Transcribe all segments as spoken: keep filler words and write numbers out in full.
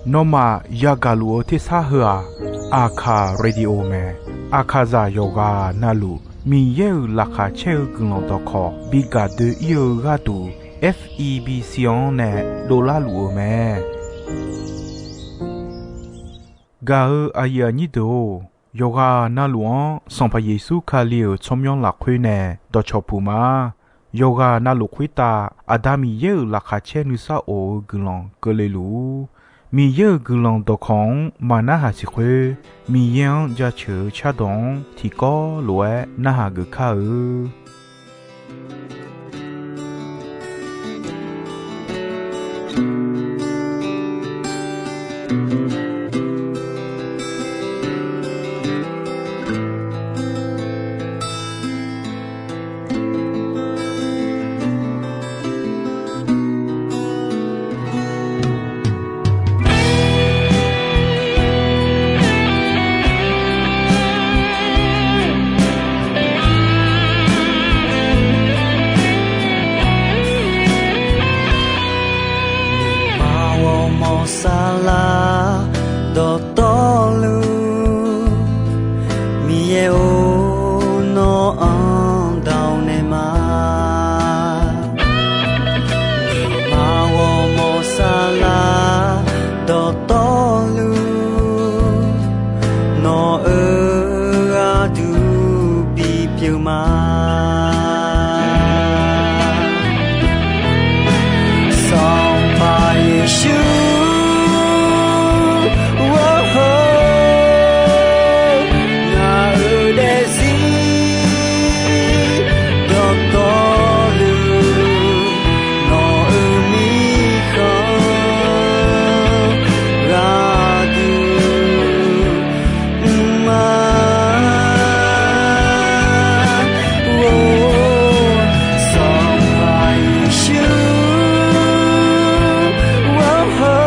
Nawmaf yagaq luf-eu tersar heu-aq, Aqkaq Radio mae. Aqkaqzaq yawqghaq navluf Miqyaer-euq laqkhaq caer-eu guiqlanq dawqkawq bi gaq doe-ir-eu gharduq, F E B C-anr nae dovlar luf-eu mae. Gaq-eu aqyuif aqnyir deuq-or, yawqghaq navluf-anr Sanqpaq Yeqsur Kali-euq tsawrmyanr lafkhoer nae dawqcawq puq ma. Yawqghaq navluf khoertav Aqda Miqyaer-euq laqkhaq caer nuisar of-eu guiqlanq keuvle luf-ur. Miqyaer-euq guiqlanq dawqkawq-anr maq narhaq siq khoer, Miqyaer-anr jaceuq-eu cardawq-anr tiqkawv lof-aer narhaq geuf kar-eu. Maq ghawrmawr saflar dawqtawvluf, Miqyaer-or, nawr-anr dawq naeq ma. Maq ghawrmawr saflar dawqtawvluf, nawq-euq gharduq bipyeuf ma. Sanqpaq Yeqsur, ngaq-euq daefzir dawqtawvluf, nawq-euq mirkhanq gharduq mr ma. Or, Sanqpaq Yeqsur, or,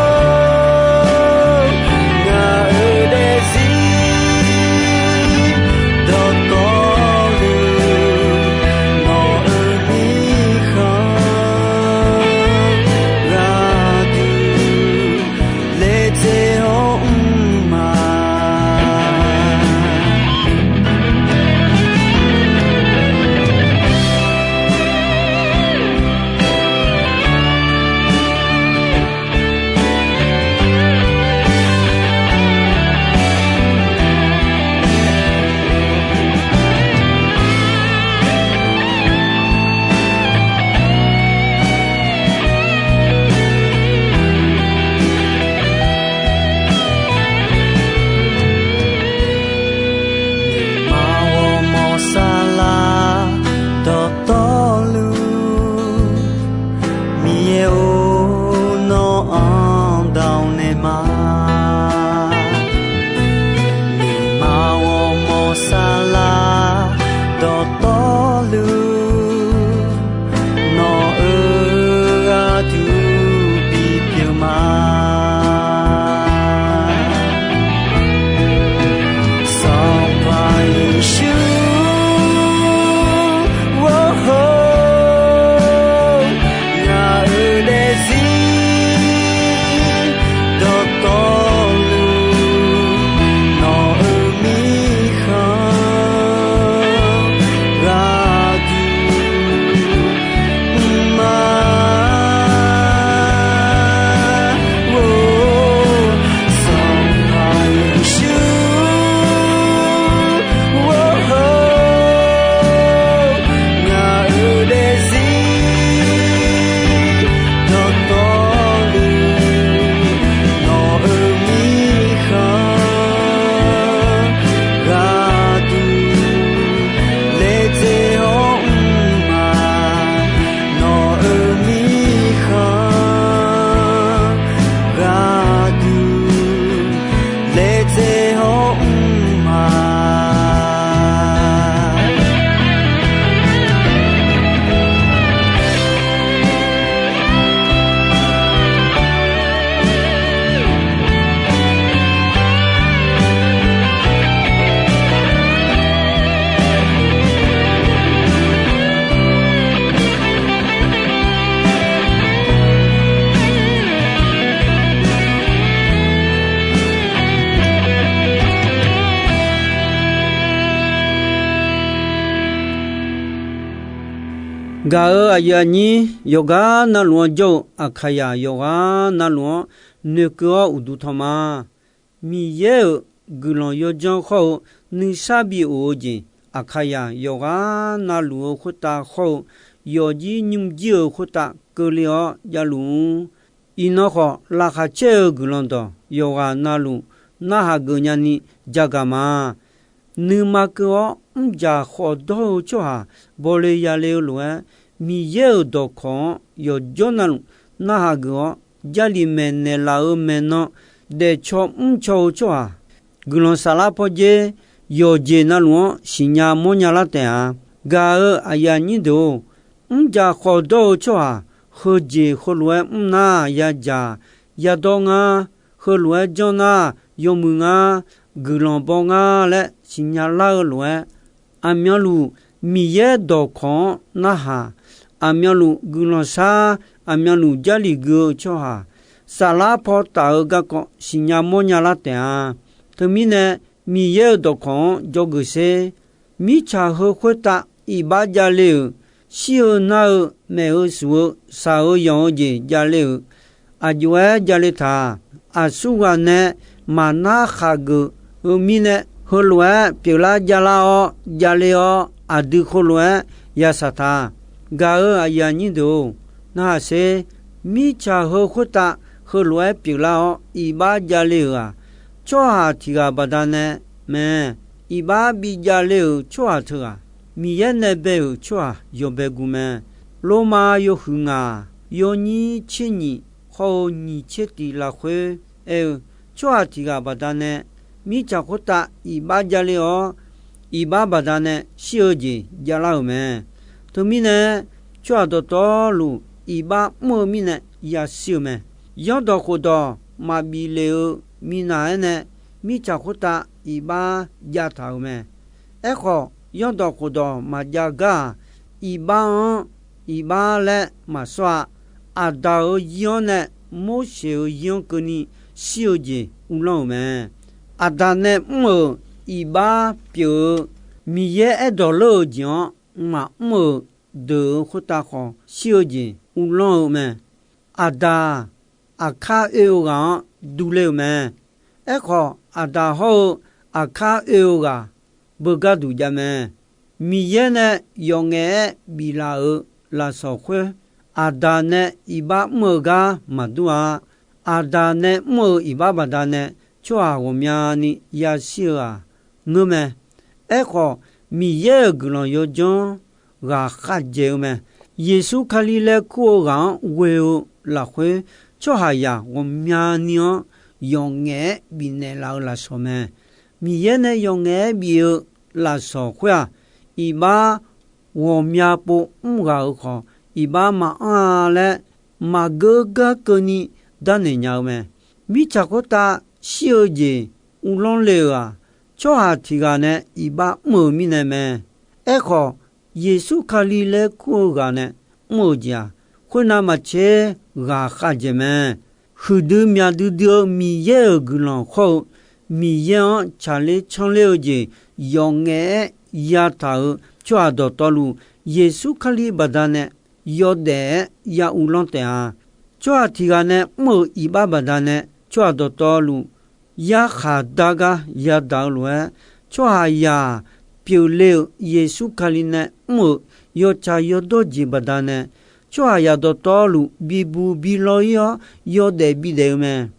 Gaq-euq aqyuif aqnyir yawqghaq navluf-anr jawr-eu Aqkaqyaq yawqghaq navluf-anr noeqkeuv-awr uqduq tanq ma. Miqyaer-euq guiqlanq yawjanr khawr-eu nuisar bi of-eu jeq, Aqkaqyaq yawqghaq navluf-eu khoertav khawr-eu yawqjir nymrjir-eu khoertav keuvle-awr javluf-ur. Iqnan khawf, laqkhaq caer-eu guiqlanq dawq yawqghaq navluf narhaq geuf nyani jagaq ma. Nuima keuv-awr mrjaq khawf dawr-eu tsawrhaq bawle yale-eu lof-aer, Miqyaer-euq dawqkawq-anr yawqjawr navluf narhaq geuf-awr, Jarlif maeqnaeq laf-euq maeqnan daefcaw mrcaw-eu tsawrhaq, guiqlanq saflar paw dzer yawqjeq navluf-anr siqnya mawrnya lar taef-a. Gaq-euq aqyuif aqnyir deuq-or, mrjaq khawf dawr-eu tsawrhaq heujeq heulof-aer mr nar yadzaq yadawr ngar, heulof-aer janr nar yawmuiq ngar, guiqlanq baw ngar laer siqnya lar-eu lof-aer, aqmyanluf Miqyaer dawqkawq-anr narhaq, aqmyanluf guiqlanq shar, aqmyanluf Jarlif gui-eu tsawrhaq, saflar paw taf-eu garkawv siqnya mawrnya lar taef-a. Teumirnae, Miqyaer-euq dawqkawq-anr dzawgeuf sher. Mirtsaq heu khoertav iqbax javle-euq, shir-eu nar-eu, maef-eu suq-eu, shaq-eu yanq-eu jeq javle-euq, aqjox-aer javle taq. Aqsurghaq nae maqnar khaqgeuf-eu mirnae, heulof-aer pyeuflar javlar-awr javle-awr, aqdui khoerlof-aer yashaq taq. Gaq-euq aqyuif aqnyir deuq-or, narhaq sher. Mirtsaq heu khoertav heulof-aer pyeuflar-awr iqbax javle-euq-aq, tsawrhaq tiq ghaq baqdanae mae. Iqbax bi javle-euq tsawrhaq teughaq, Miqyaer nae bae-euq tsawrhaq yawbae gu mae. Lormav yawhuiq ngaq, yawnyir tser nyiq hawr-eu nyiq tser tiq lafkhoer aer-eu, tsawrhaq tiq ghaq baqdanae mirtsaq khoertav iqbax javle-awr, iqbax baqdanae shir-eu jeq javlar-euq mae. Teumirnae, tsawrhaq dawqtawvluf iqbax mr-eu mirnae yashir-eu mae. Zanrdawq khofdawq maqbif lef-eu minav-aer nae mirtsaq khoertav iqbax jav taq-euq mae. Aerkhawf, zanrdawq khofdawq maqjav gar-aq, iqbax-anr iqbax laer maqsawr-a. Aqdaq-euq zir-anr nae Morseq-euq zir-anr keuvni shir-eu jeq uvlanr-euq mae. Aqdaq nae mr-euq iqbax pyeuf-eu Miqyaer aerdawq leur-eu jeq-anr maqmr-euq deuq-euq khoertav khawf shir-eu jeq uvlanr-eu mae. Aqdaq aqkar oe-eu ghaq-anr durler-eu mae. Aerkhawf, Aqdaq hawr-eu aqkar oe-eu ghaq beugar duq jav mae. Miqyaer nae yawf ngaef-aer biflaf-euq lafsawq khoer, Aqdaq nae iqbax mr-eu gar maqdur-a. Aqdaq nae mr-euq iqbax baqdanae tsawrhaq ghawqmyani yashir-eu-aq ngeur mae. Aerkhawf, Miqyaer-euq guiqlanq yawjanr ghaq khavdzaeq-eu mae. Yeqsur Kali laer kur-eu ghaq-anr ghoe-eu lafkhoer, tsawrhaqzaq ghawqmyani-anr yawf ngaef-aer bifnaeq laf-eu lafsawq mae. Miqyaer nae yawf ngaef-aer bif-eu lafsawq khoer-aq, iqbax ghawqmya pov mr ghaq-euq khawf, iqbax maqanr-a laer maqgeur gar keuvni darnaeq nya-eu mae. Mirtsaq khoertav shir-eu jeq uvlanr le-euq-aq, tsawrhaq tiq ghaq nae iqbax mr-euq mirnae mae. Aerkhawf, Yeqsur Kali laer kur-eu ghaq nae mr-euq jeq-aq, khoernav maqtser ghaq khavdzaeq mae. Huiqdui myaq duidui-eu Miqyaer-euq guiqlanq hawr-eu Miqyaer-anr tsaqler canler-eu jeq yawf ngaef-aer yataq-euq tsawrhaq dawqtawvluf, Yeqsur Kali baqdanae yawdaef-aer ya uvlanr taef-a. Tsawrhaq tiq ghaq nae mr-euq iqbax baqdanae tsawrhaq dawqtawvluf yarkhaq dar gar yadaq-eu lof-aer, tsawrhaqzaq pyeufle-euq Yeqsur Kali nae mr-euq yawtsaq yawdawr jeq baqdanae, tsawrhaqzaq dawqtawvluf bibuq bilawr-ir-awr yawdaef bidaef-eu mae.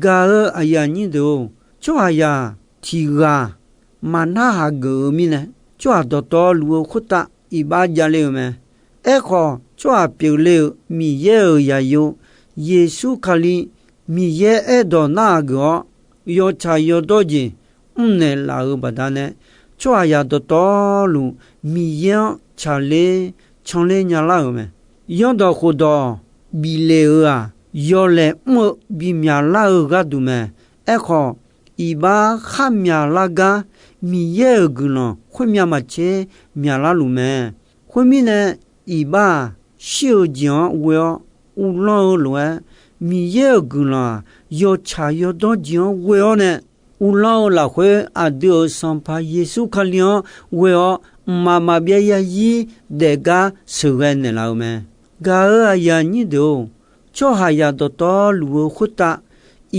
Gaq-euq aqyuif aqnyir deuq-or, tsawrhaqzaq tiq ghaq maqnar hageuf-eu mirnae, tsawrhaq dawqtawvluf-eu khoertav iqbax javle-eu mae. Aerkhawf, tsawrhaq pyeufle-euq Miqyaer-euq zaqyo, Yeqsur Kali, Miqyaer aerdawq narhaq geuf-awr, yawtsaq yawdawr jeq mrnaeq laf-euq baqdanae, tsawrhaqzaq dawqtawvluf Miqyaer-anr tsaqler canler nya lar-euq mae. Zanrdawq khofdawq bif lef-euq-aq, yawlaeq mr-eu bimyaq lar-eu gharduq mae. Aerkhawf, iqbax kharmyaq lar gar Miqyaer-euq guiqlanq khoermyav maqtser myaqlar luf mae. Khoermirnae, iqbax-aq, shir-eu jeq-anr ghoe-awr uvlanr-eu lof-aer, Miqyaer-euq guiqlanq-aq, yawtsaq yawdawr jeq-anr ghoe-awr nae uvlanr-eu lafkhoer, aqdui-euq Sanqpaq Yeqsur Kali-anr ghoe-awr mqmaq maqbyav yarzir daef gar sheuqghae naeqlaf-eu mae. Gaq-euq aqyuif aqnyir deuq-or, tsawrhaqzaq dawqtawvluf-eu khoertav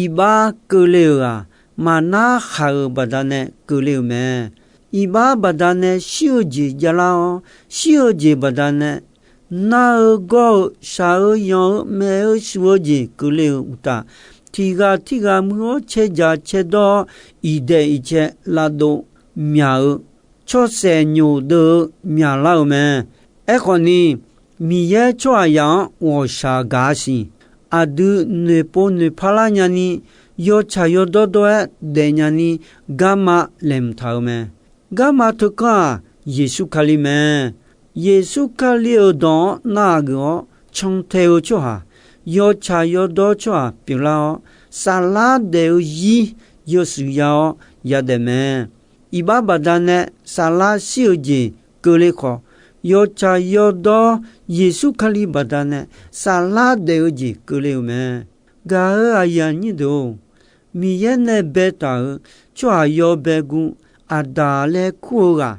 iqbax keuvle-euq-aq, maqnar khaq-euq baqdanae keuvle-euq mae. Iqbax baqdanae shir-eu jeq javlar-awr, shir-eu jeq baqdanae nar-eu gawr-eu shaq-eu yanq-eu maeq-eu shuf-eu jeq keuvle-euq uqtaf, tiqghaq tirghaq muir-awr caerdzaq caerdawr-awr, iqdaeq iqcae lavdov myaq-eu tsawrsaef nyoq deuv-eu myaqlar-euq mae. Aerkhawf ni, Miqyaer tsawrhaqzaq-anr ghawqshaq gaq-a siq. Aqdui noeqpov noeqpar lar nyani, yawtsaq yawdawr dawr-aer daefnya ni, garma laeqhmq taq-euq mae. Garma teukanr-aq, Yeqsur Kali mae. Yeqsur Kali-euq dawq-anr narhaq geuf-awr cantae-eu tsawrhaq, yawtsaq yawdawr tsawrhaq pyeuflar-awr, saflar daef-eu zir yawshuif ya-awr yadaef mae. Iqbax baqdanae saflar shir-eu jeq keuvle khawf, yawtsaq yawdawr Yeqsur Kali baqdanae saflar daef-eu jeq keuvle-euq mae. Gaq-euq aqyuif aqnyir deuq-or, Miqyaer nae baetaq-euq tsawrhaq yawbae gu Aqdaq laer kur-eu ghaq,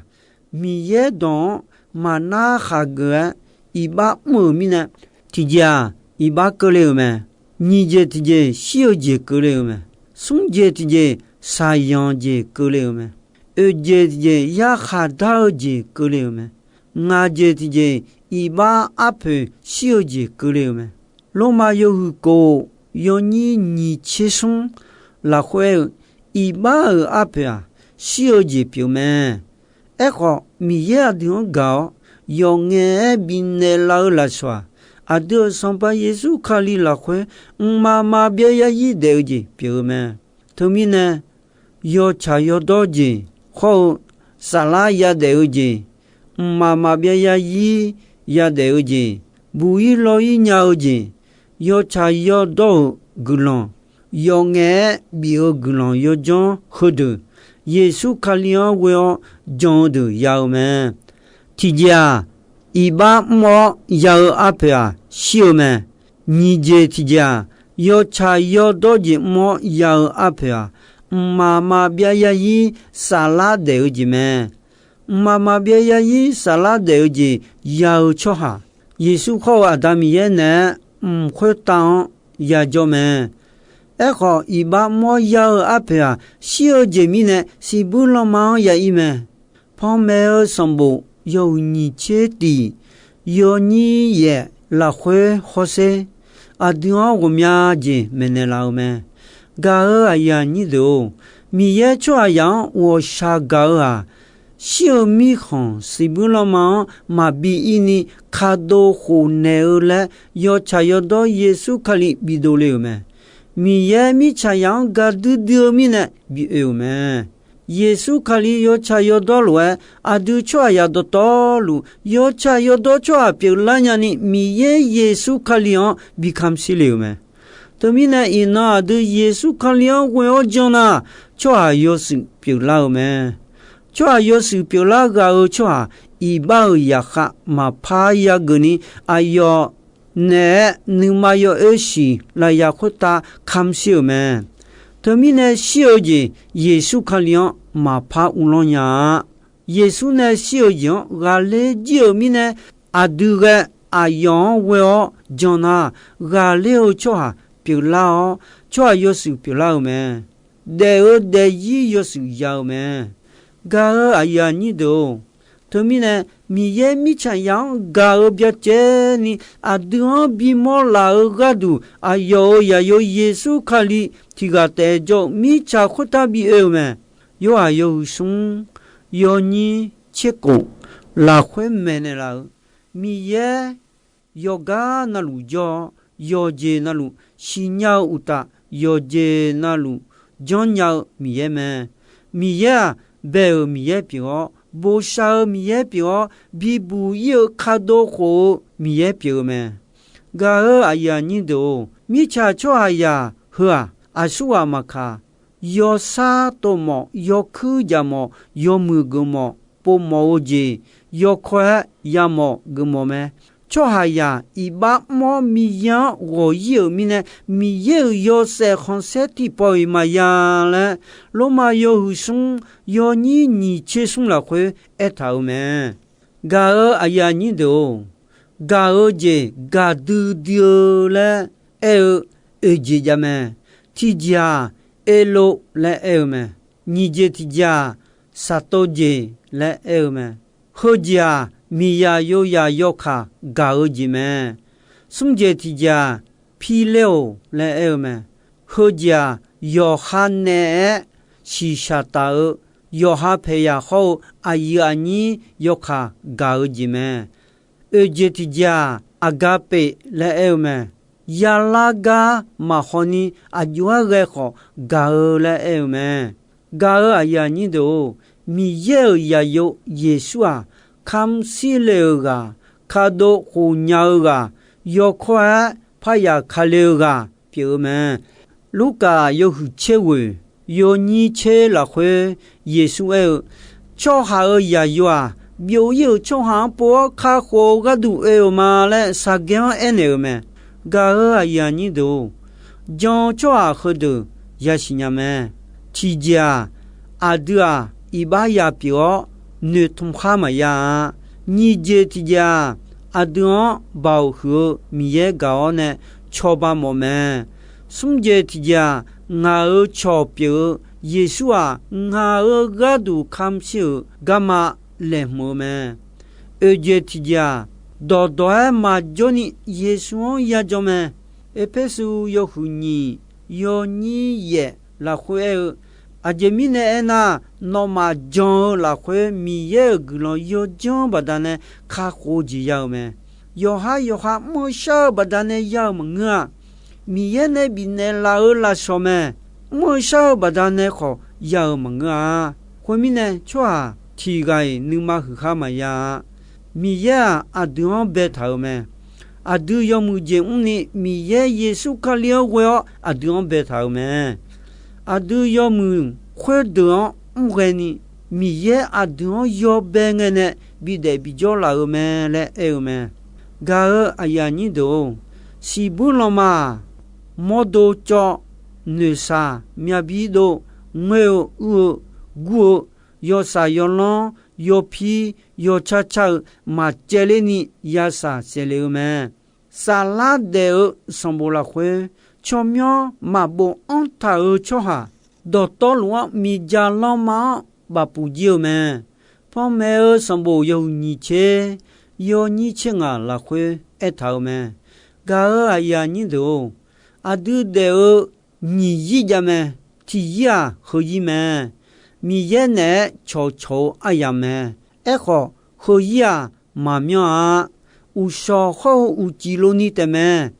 Miqyaer dawq-anr maqnar khaq geuf-aer iqbax mr-euq mirnae, tiqjeq-aq, iqbax keuvle-euq mae. Nyiq jeq tiqjeq shir-eu jeq keuvle-euq mae. Smr jeq tiqjeq shaqyanq jeq keuvle-euq mae. Oeq jeq tiqjeq yarkhaq dar-eu jeq keuvle-euq mae. Ngaq jeq tiqjeq iqbax arpoeq shir-eu jeq keuvle-euq mae. Lormav yawhuiq kof yawnyir nyiq tser smr lafkhoer aer-eu, iqbax-euq arpoeq-aq, shir-eu jeq pyeuf mae. Aerkhawf, Miqyaer aqdui-anr gaq-awr, yawqngaef-aer bifnaeq laf-eu lafsawq-aq, aqdui-euq Sanqpaq Yeqsur Kali lafkhoer mqmaq maqbyav yarzir daef-eu jeq pyeuf-eu mae. Teumirnae, yawtsaq yawdawr jeq hawr-eu saflar yadaef-eu jeq, mqmaq maqbyav yarzir yadaef-eu jeq, buq-ir lawr-ir nya-eu jeq, yawtsaq yawdawr-euq guiqlanq, yawqngaef-aer bif-eu guiqlanq yawdzanr heudeuq, Yeqsur Kali-anr ghoe-awr jan-eu deuq ya-eu mae. Tiqjeq-aq, iqbax mr-awr ya-eu arpoeq-aq, shir-eu mae. Nyiq jeq tiqjeq-aq, yawtsaq yawdawr jeq mr-awr ya-eu arpoeq-aq, mqmaq maqbyav yarzir saflar daef-eu jeq mae. Mqmaq maqbyav yarzir saflar daef-eu jeq ya-eu tsawrhaq, Yeqsur khawr-eu Aqda Miqyaer naeq-aer mq khoertav-anr yajawr mae. Aerkhawf, iqbax mr-awr ya-eu arpoeq-aq, shir-eu jeq mirnae siqbuir lanma-anr ya-ir mae. Panmaeq-eu sanqbof yawhuiq nyiq tser tiq yawnyir yaef lafkhoer hawsher, aqdui-anr ghawqmya jeq maeqnaeq laf-eu mae. Gaq-euq aqyuif aqnyir deuq-or, Miqyaer tsawrhaqzaq-anr ghawqshaq gaq-eu-aq, shir-eu mirkhanq siqbuir lanma-anr maqbi ir ni kadov khof naeq-eu laer yawtsaq yawdawr Yeqsur Kali bidov le-euq mae. Miqyaer mirtsaqzaq-anr gaqdui dui-eu mirnae bi oe-euq mae. Yeqsur Kali yawtsaq yawdawr lof-aer, aqdui tsawrhaqzaq dawqtawvluf yawtsaq yawdawr tsawrhaq pyeuflar nyani, Miqyaer Yeqsur Kali-anr bi kamq shir le-euq mae. Teumirnae, iqnan aqdui Yeqsur Kali-anr ghoe-awr jan nar, tsawrhaq yawshuif pyeuflar-eu mae. Tsawrhaq yawshuif pyeuflar ghaq-eu tsawrhaq, iqbax-euq zaqkhav maqpar yageuf ni, aqyawf naeq-aer nuima yawoer siq lafyaq khoertav kamq shir-euq mae. Teumirnae shir-eu jeq, Yeqsur Kali-anr maqpar uvlanr nya-a. Yeqsur nae shir-eu jeq-anr ghaqler jir-euq mirnae, aqdui ghae aqyawf-anr ghoe-awr jan nar, ghaqler-eu tsawrhaq pyeuflar-awr, tsawrhaq yawshuif pyeuflar-eu mae. Daef-eu daefzir yawshuif ya-eu mae. Gaq-euq aqyuif aqnyir deuq-or, teumirnae, Miqyaer mirtsaqzaq-anr gaq-eu byacaevni aqdui-anr bimawr laf-eu gharduq, aqyawf-euq zaqyo Yeqsur Kali tiq ghaq taef jawr-eu mirtsaq khoertav bi oe-eu mae. Yorhaq yawhuiq smr yawnyir tser kof lafkhoer maeqnaeq laf-euq, Miqyaer yawqgar navluf jawr-awr, yawqjeq navluf siqnya-eu uqtaf, yawqjeq navluf janrnya-eu Miqyaer mae. Miqyaer-aq, bae-euq Miqyaer pyeuf-awr, boshaq-eu Miqyaer pyeuf-awr, bibuq ir-eu kadov khof-eu Miqyaer pyeuf-eu mae. Gaq-euq aqyuif aqnyir deuq-or, mirtsaq tsawrhaqzaq heu-aq, aqsurghaq maqkaq, yawsar tov mawf, yawkuir jaq mawf, yawmuiq geuf mawf, povmawf-eu jeq, yawkawr-aer yamawf geuf mawf mae. tsawrhaqzaq iqbax mr-awr Miqyaer-anr ghawq-ir-euq mirnae, Miqyaer-euq yawshaef khanqsaer tiqpawf-iq maqya laer, Lormav yawhuiq smr yawnyir nyiq tser smr lafkhoer aertaq-euq mae. Gaq-euq aqyuif aqnyir deuq-or, gaq-eu jeq gaqdui dui-eu laer aer-eu oeq jeq jav mae. Tiqjeq-aq, Erlov laer aer-eu mae. Nyiq jeq tiqjeq-aq, Saqtov jeq laer aer-eu mae. Heujeq-aq, miqzaq yozaq yawkaq gaq-eu jeq mae. Smr jeq tiqjeq-aq, Pirler-oq laer aer-eu mae. Heujeq-aq, yawqha naeq-aer shiqshaq taf-eu yawqha paeqyaq hawr-eu aqyuif aqnyir yawkaq gaq-eu jeq mae. Oeq jeq tiqjeq-aq, Aqgaqpeq laer aer-eu mae. Yalar gar maqhaw ni aqjox-aer ghae khawf gaq-eu laer aer-eu mae. Gaq-euq aqyuif aqnyir deuq-or, Miqyaer-euq zaqyo Yeqsur-aq, kamq shir le-euq ghaq, kadov khof nya-eu ghaq, yawkawr-aer paryaq kale-eu ghaq pyeuf-eu mae. Lurkaf yawhuiq tser ghoeq yawnyir tser lafkhoer Yeqsur aer-eu, Tsawrhaq-euq zaqyo-aq, byov-ir-euq tsawrhaq-anr pov-awr kakhof-eu gharduq oe-euq ma laer saqgaer-anr aernaeq-euq mae. Gaq-euq aqyuif aqnyir deuq-or, jan-eu tsawrhaq heudeuq yasiq nya mae. Tiqjeq-aq, aqdui-aq iqbax ya pyeuf-awr noeqtmq khar maqya-a. Nyiq jeq tiqjeq-aq, aqdui-anr baoq huiq-eu Miqyaer gaq-awr nae cawba mawf mae. Smr jeq tiqjeq-aq, ngaq-euq cawq pyeuf-eu Yeqsur-aq, ngaq-euq gharduq kamq shir-euq garma laeqhmq-eu mae. Oeq jeq tiqjeq-aq, dawqdawq-aer maqjawr ni Yeqsur-anr yajan mae. Erpersu yawhuiq nyiq yawnyir yaef lafkhoer aer-eu, Aqjeq mirnae aernar, nawmaf jan-eu lafkhoer Miqyaer-euq guiqlanq yawjanr baqdanae kakhof-eu jeq ya-euq mae. Yawqhar yawqha mr-eu shar-eu baqdanae ya-euq maqngeur-a. Miqyaer nae bifnaeq laf-euq lafsawq mae. Mr-eu shar-eu baqdanae khawf ya-euq maqngeur-a. Khoermirnae, tsawrhaq tiq ghaq-iq nuima huiq khar maqya-a. Miqyaer-aq, aqdui-anr baetaq-euq mae. Aqdui yawmuiq jeq mrni Miqyaer Yeqsur Kali-anr ghoe-awr aqdui-anr baetaq-euq mae. Aqdui yawmuiq khoerdeuq-anr mrghae ni, Miqyaer aqdui-anr yawbae ngae nae bidaef bijawr laf-euq mae laer aer-eu mae. Gaq-euq aqyuif aqnyir deuq-or, siqbuir lanma-aq, mawrdo cawv, noeqshaq, myavbir dov, ngoer-eu, uir-eu, gur-eu, yawshaq yawlanr, yawpir, yawcar car-eu maqcaevler ni yashaq saeqle-eu mae. Saflar daef-eu sanqbof lafkhoer, tsawrmyanr maqbofanr taq-euq tsawrhaq, dawqtawvluf-anr miqdzaq lanma-anr bafpuq jir-eu mae. Panmaeq-eu sanqbof yawhuiq nyiq tser yawnyir tser ngaq lafkhoer aertaq-euq mae. Gaq-euq aqyuif aqnyir deuq-or, aqdui daef-eu nyiq yir jav mae. Tiq yir-aq, heuzir mae. Miqyaer naeq-aer cawqcawq-eu aryamq mae. Aerkhawf, heuzir-aq, maqmyanr-a. Uqshawq hawr-eu uqcif lov ni taef mae.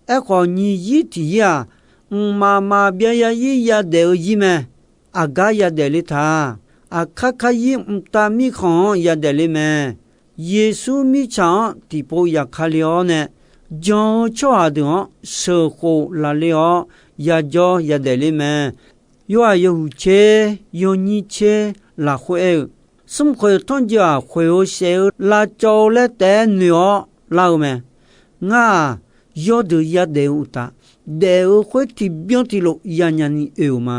Aerkhawf, nyiq yir tiq yir-aq, mqmaq maqbyav zarzir yadaef-eu zir mae. Aqgar yadaef le ta. Aqkar karzir mqtav mirkhanq-anr yadaef le mae. Yeqsur mirtsaq-anr tiqpov yaqkale-awr nae, jan-eu tsawrhaq deuq-anr sheuqkhof lafle-awr yajawr yadaef le mae. Yorhaq yawhuiq tser yawnyir tser lafkhoer aer-eu, smrkhoeq tanrjoe-aq, khoeq-eu saef-eu lavcawv-eu laer taef-aer noeq-awr lar-eu mae. Ngar-aq, yawrdeuq yadaef-eu uqtaf, daef-eu khoer tiqbyan tiqlof yanya ni oe-euq ma.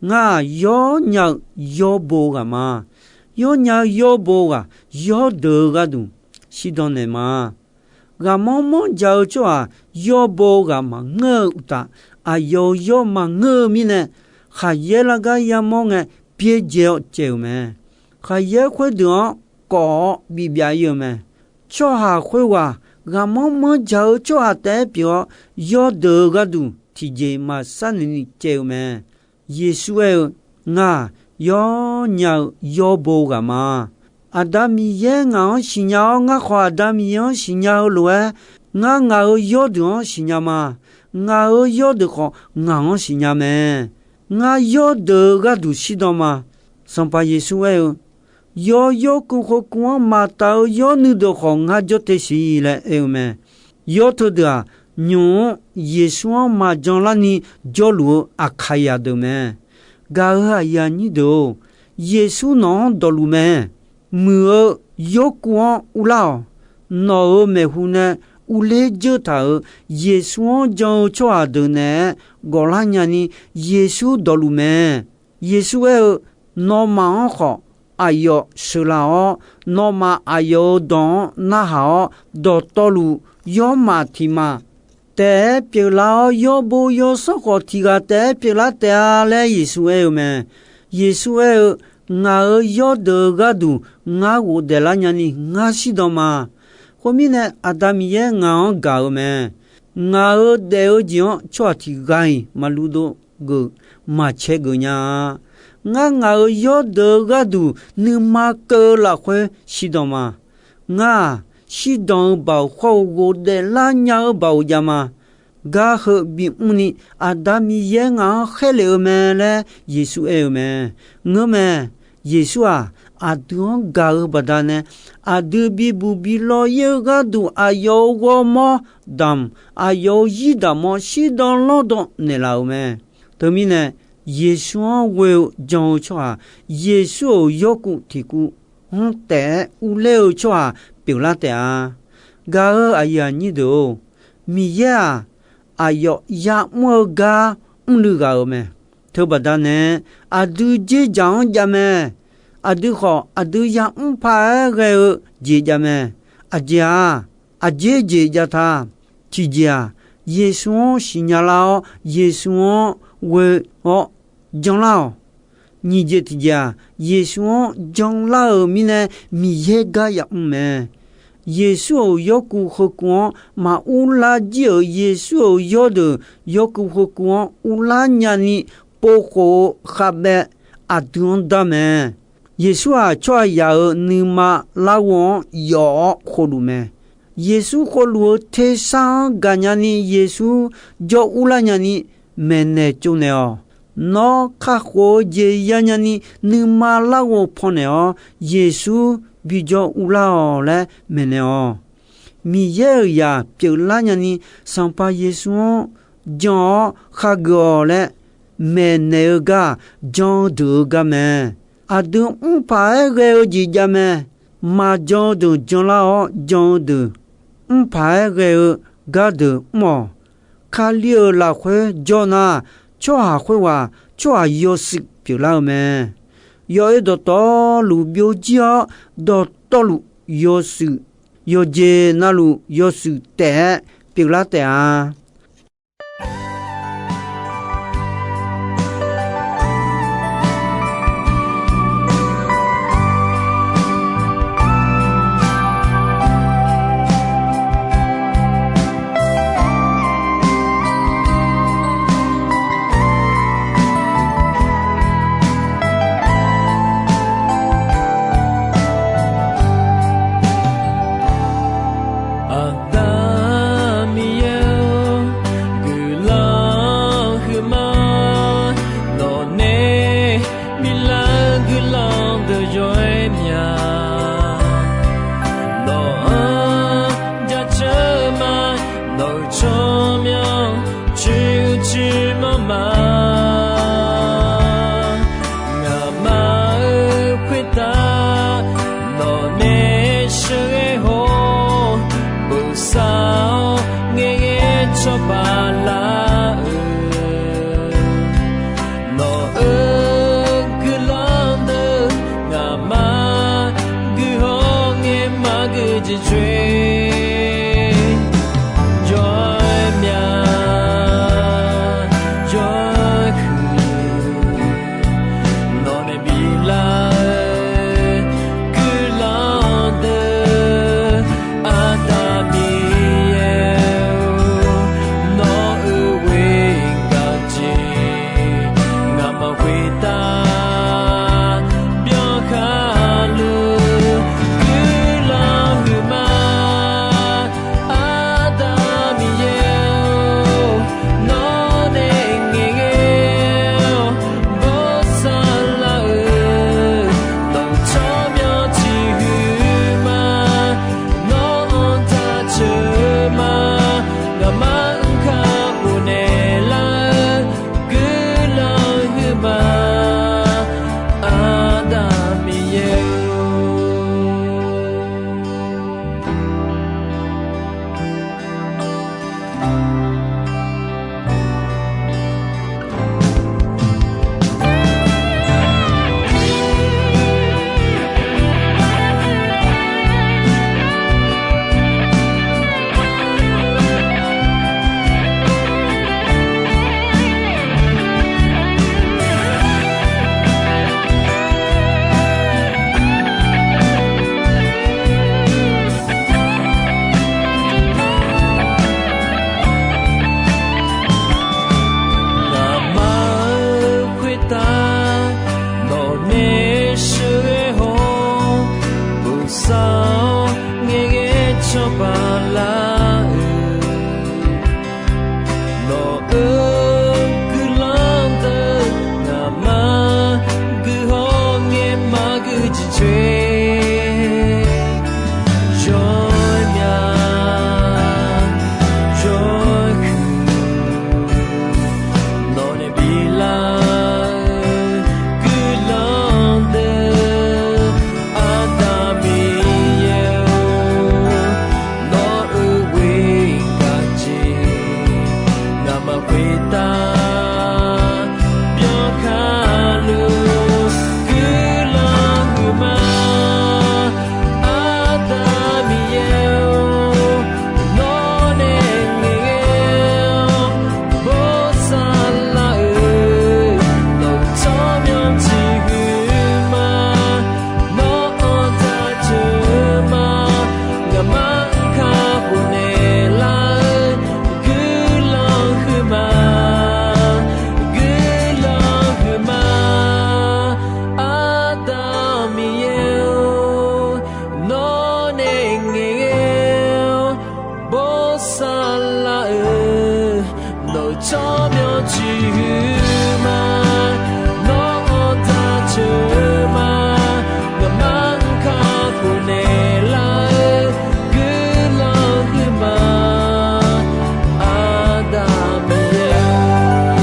Ngar-aq, yawr nya-eu yawrbo-eu ghaq ma. Yawr nya-eu yawrbo-eu ghaq, yawrdeuq-eu gharduq shirdan naeq ma. Ghaqmanr manrjaq-eu tsawrhaq yawrbo-eu ghaq maqngeur-eu uqtaf, aqyawf-euq yawr maqngeur-eu mirnae, khaqyaer lar gar yamawr ngae, byaerdzae-awr caev-euq mae. Khaqyaer khoerdeuq-anr kawf-awr bibyav ir-eu mae. Tsawrhaq khoerghaq ghaqmanr manrjaq-eu tsawrhaq taef-aer pyeuf-awr, yawrdeuq-eu gharduq tiqjeq maqsar noeq ni caev-eu mae. Yeqsur aer-eu, Ngaq, yawr nya-eu yawrbo ghaq ma. Aqda Miqyaer ngaq-anr siqnya-awr, ngar khawf Aqda Miqyaer-anr siqnya-eu lof-aer, ngar ngaq-euq yawrdeuq-anr siqnya ma. Ngaq-euq yawrdeuq khawf, ngaq-anr siqnya mae. Ngar yawrdeuq-eu gharduq shirdan ma. Sanqpaq Yeqsur aer-eu, Yawr yawrkuv khoerkuv-anr maqtaf-eu yawr nuideuq khawf, ngar jawr te siq laer aer-eu mae. Yawr teudeuq-aq, nymq-mr Yeqsur-anr maqjan larni jawrluf-eu aqkaqyaq deuq mae. Gaq-euq aqyuif aqnyir deuq-or, Yeqsur nawq-anr dawqluf mae. Muiq-eu yawrkuv-anr urlar-awq. nawq-euq maeqhu nae uvler dzeur taq-euq Yeqsur-anr jan-eu tsawrhaq deuq naeq-aer gawqlar nyani, Yeqsur dawqluf mae. Yeqsur aer-eu, Nawmaf-anr khawf aqyawf sheuqlaf-awr, nawmaf aqyawf-euq dawq-anr narhaq-awr, dawqtawvluf yawrmaf tiq maf taef-aer pyeuflar-awr, yawrbo yawsanr khawf tiq ghaq taef-aer pyeuflar taef-a laer Yeqsur aer-eu mae. Yeqsur aer-eu, Ngaq-euq yawrdeuq-eu gharduq ngar ghofdaef lar nyani ngar shirdan ma. Khoermirnae, Aqda Miqyaer ngaq-anr gaq-eu mae. Ngaq-euq daef-eu jeq-anr tsawrhaq tiq ghaq-iq maqluv dov geuf, maqcae geuf nya-a. Ngar ngaq-euq yawrdeuq-eu gharduq nuima keuv-eu lafkhoer shirdan ma. Ngar-aq, shirdan-eu baoq khawr-eu ghofdaef lar nya-eu baoq jav ma. Gar heu bimr ni Aqda Miqyaer ngaq-anr khaerlef-eu mae laer Yeqsur aer-eu mae. Ngeurmae. Yeqsur-aq, aqdui-anr gaq-eu baqdanae, aqdui bibuq bilawr ir-eu gharduq aqyawf-euq ghawrmawr damq, aqyawf-euq zir daq mawr shirdan lanrdan naeqlaf-euq mae. Teumirnae, Yeqsur-anr ghoe-eu jan-eu tsawrhaq, Yeqsur-euq yawrkuv tiq kuv-anr taef-aer uvler-eu tsawrhaq pyeuflar taef-a. Gaq-eu aqyuif aqnyir deuq-or, Miqyaer-aq, aqyawf ya'mr-eu gar mrluiv ghaq-euq mae. Teubaqda nae, aqdui dzerdzaq-anr jav mae. Aqdui khawf, aqdui ya'mr paq-aer ghae-eu jeq jav mae. Aqjeq-aq, aqjeq jeq jav ta. Tiqjeq-aq, Yeqsur-anr siqnya lar-awr, Yeqsur-anr ghoe-awr janlar-awq. Nyiq jeq tiqjeq-aq, Yeqsur-anr janlar-euq mirnae Miqyaer gar yamr mae. Yeqsur-euq yawrkuv heukuv-anr maqur lar jir-euq Yeqsur-euq yawrdeuq yawrkuv heukuv-anr uvlar nyani povkhof-eu khavbaev aqdui-anr dar mae. Yeqsur-aq, tsawrhaqzaq-euq nuima larghov-anr yawf-awr khovluf mae. Yeqsur khovluf-eu tersar-anr gaqnya ni Yeqsur jawr urlar nyani maeqnaeq tsovnaeq-awq. Nawr kakhof-eu jeq yanya ni nuima larghov pawnaeq-awr Yeqsur bijawr urlar-awq laer maeqnaeq-awq. Miqyaer-euq zaq pyeuflar nyani Sanqpaq Yeqsur-anr jan-awr khageuf-awq laer maeqnaeq-eu gar-aq, jan-eu deuq-eu gar mae. Aqdui mr paq-aer ghae-eu jeq jav mae. Maqjan-eu deuq janlar-awr, jan-eu deuq mr paq-aer ghae-eu gardeuq mr-awq. Kali-euq lafkhoer jawr nar, tsawrhaq khoerghaq tsawrhaq yawshuif pyeuflar-eu mae. Yawoer dawqtawvluf byovjir-awr, dawqtawvluf yawshuif, yawqjeq navluf yawshuif taef-aer pyeuflar taef-a. Aqda Miqyaer-or, tsawrmyanr ciqhuiq ma, nawr-anr taq ceuq ma, ngaqma-anr kakhof naeqlar-eu guiqlanq huiq ma, Aqda Miqyaer.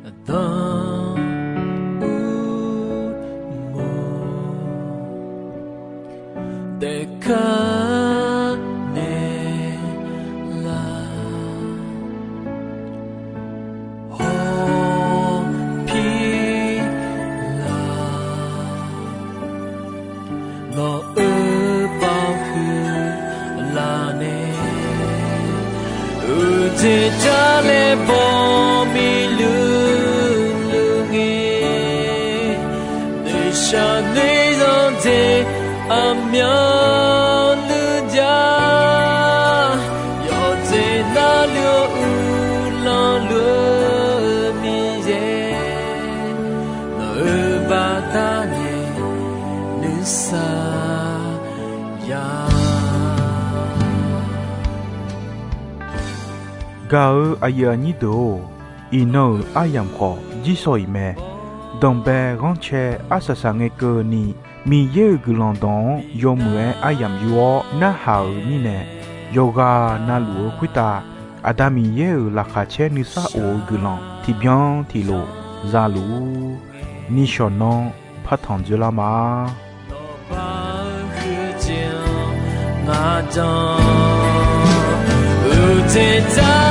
Aqda Uqmov daefkar naeqlaf, hawpir laf, nawq-euq baoq huiq laf nae, uqjeq jar laer baw miqluiq luiq ngae, noeqshaq noeqzanq jeq aqmyanluf jav, yawqjeq navluf-eu uvlanr luf-eu Miqyaer, nawq-euq baqda nae nuisar ya. Gaq-eu aqyuif aqnyir deuq-or, iqnan-euq aryamq khawf jirshaw-iq mae. Danqbae ghanrcae arsaq saq ngae keuvni, Miqyaer-euq guiqlanq dawq-anr yawmuiq-aer aryamq yur-awr narhaq-euq mirnae, yawqghaq navluf-eu khoertav Aqda Miqyaer-euq laqkhaq caer nuisar of-eu guiqlanq tiqbyan tiqlof za luf-ur. Nishawq nanr partanq dzoerlar ma. Nawqpaq-eu huiq jeq-anr ngaq jan, uqjeq jar